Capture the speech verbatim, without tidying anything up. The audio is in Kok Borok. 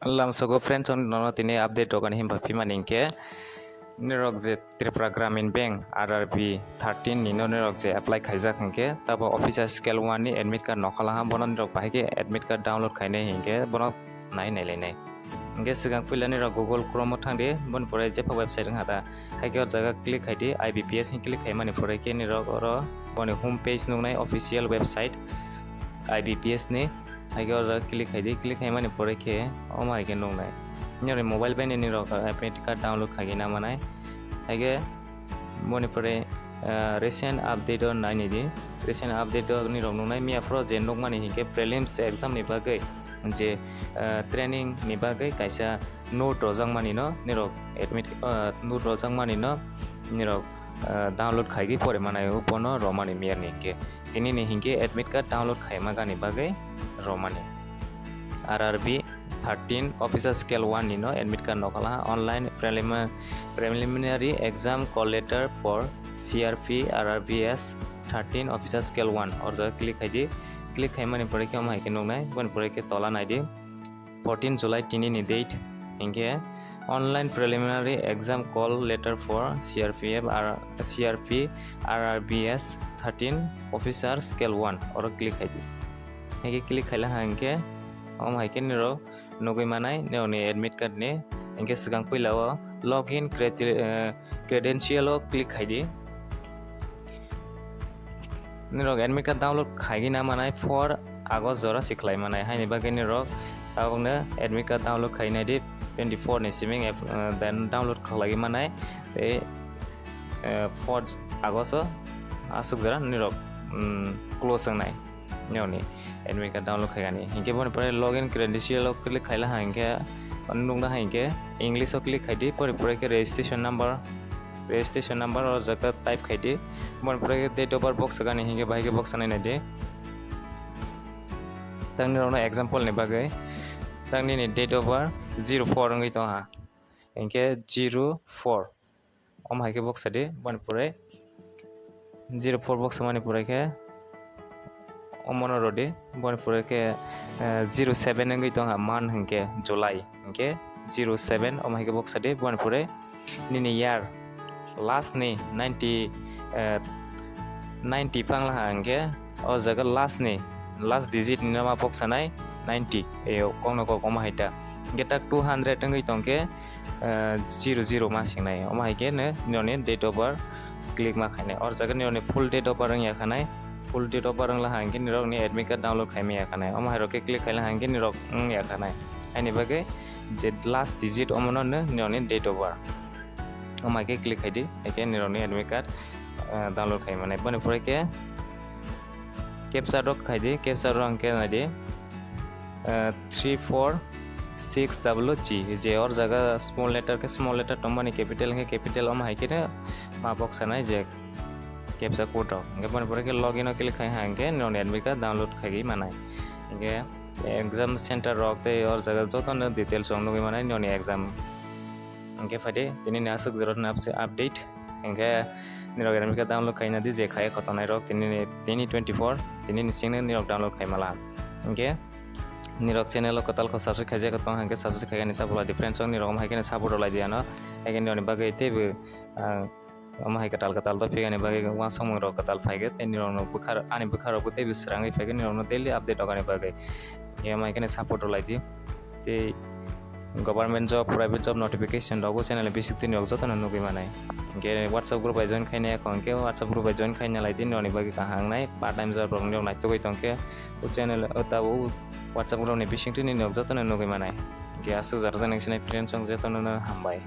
Lamsogo friends, nono tini update rok ani himba phimani hinkhe nirok je Tripura Gramin Bank R R B thirteen ni no nirok je apply khaijak hinkhe tabo officer scale one ni admit card nokhola ha, bono nirok bahai khe admit card download khainai hinkhe bono nai nailainai. Hinkhe swkang puila nirok Google Chrome o thangdi, boni pore jepha website wngkha ta, hai khe o jaga click khaidi, I B P S ni click khaimani pore khe nirok oro boni home page nuknai official website I B P S ni. Hai khe o jaga click khaidi, click khaimani pore khe omo hai khe nuknai. Nini mobile bai nini rok admit card download khaigwi na manai. Hai khe boni pore, ah, recent update o naini di. Recent update o nini rok nuknai, miya phoro je nukmani hinkhe prelims exam ni bagwi je, ah, training ni bagwi kaisa note rojakmani no nini rok admit, ah, note rojakmani no nini rok, ah, download khaigwi pore manai, bono romani miya ni hinkhe. Tini ni hinkhe admit card download khaima gani bagwi romani. R R B thirteen officer scale one ni no admit card nokhola ha, online prelima-, preliminary exam call letter for C R P R R B S thirteen officer scale one. O jaga click khaidi, click khaimani pore khe omo hai khe nuknai, boni pore khe tola naidi. Fourteen July tini ni date hinkhe online preliminary exam call letter for C R P F R, C R P R R B S thirteen officer scale one, oro click khaidi. Hinkhe click khaila ha hinkhe omo hai khe nirok nugwi manai nirokni admit card ni. Hinkhe swkang puila o login creti-, eh, credential o click khaidi. Nirok admit card download khaigwi na manai four August jora se khlai manai, haini bagwi nirok tabukno admit card download khainai di twenty four ni simi app, eh, then download khlaiwi manai tei, eh, four August o aswk jora nirok, mm, close wngnai nirokni admit card download khaigani. Hinkhe boni pore login credential o click khaila ha hinkhe nukna ha hinkhe English o click khaidi, boni pore khe registration number, registration number o jaga type khaidi. Boni pore khe date of birth box sagani hinkhe bahai khe box sanai naidi. Tangni rokno example ni bagwi tangni ni date of birth zero four wngwi tongha, hinkhe zero four omo hai khe box sadi. Boni pore zero four box mani pore khe omono rodi, boni pore khe, eh, zero seven wngwi tongha month hinkhe July. Hinkhe zero seven omo hai khe box sadi, boni pore nini year last ni ninety, eh, ninety phangla ha hinkhe o jaga last ni last digit ni nama box sanai ninety, e kokno kok omo hai ta. Hinkhe tak two hundred wngwi tongkhe, eh, zero zero ma singnai, omo hai khe nini date of birth click ma khainai. O jaga nini full date of birth wngya khanai, full date of birth wngla ha hinkhe nirokni admit card download khaimaya khanai, omo hai rok khe click khaila ha hinkhe nirok wngya khanai. Haini bagwi je last digit omono no nini date of birth. Omo hai khe click khaidi, hai khe nirokni admit card, eh, download khai manai. Boni pore khe captcha rok khaidi, captcha rok ang khe naidi, eh, three four six double G, je or jaga small letter khe small letter tongmani, capital khe capital, omo hai khe ma box sanai je captcha code rok. Hinkhe boni pore khe login o click khai ha hinkhe nini admit card download khaigwi manai. Hinkhe exam center rok tei or jaga jotono details rok nugwi manai nini exam. Hinkhe phaidi tini ni aswk jora ni update. Hinkhe nirok admit card download khaina di je khai khotonnai rok tini ni, tini twenty four, tini ni singno nirok download khai mala. Hinkhe nirok channel o kwtal kho subscribe khaijak tong hinkhe subscribe khaigani ta bwla di friends rok, nirok omo hai khe support rw lai di ano. Hai khe nirokni bagwi teibo, ah, omo hai kwtal kwtal to phigani bagwi uansukmung rok kwtal phai khe tei nirokno bwkha, ani bwkha rok bo teibo swrangwi phai khe nirokno daily update rok ani bagwi. Hinkhe omo hai khe support rw lai di. Tei government job, private job notification rok bo channel ni bising twi nirok jotono nugwi manai. Hinkhe WhatsApp group bai join khaina yakho hinkhe WhatsApp group bai join khaina lai di, nirokni bagwi kaham wngnai, part time job rok nirok naitugwi tongkhe o channel o tabuk WhatsApp group ni bising twi nirok jotono nugwi manai. Hinkhe aswk jora jani sinai friends rok jotono no hambai.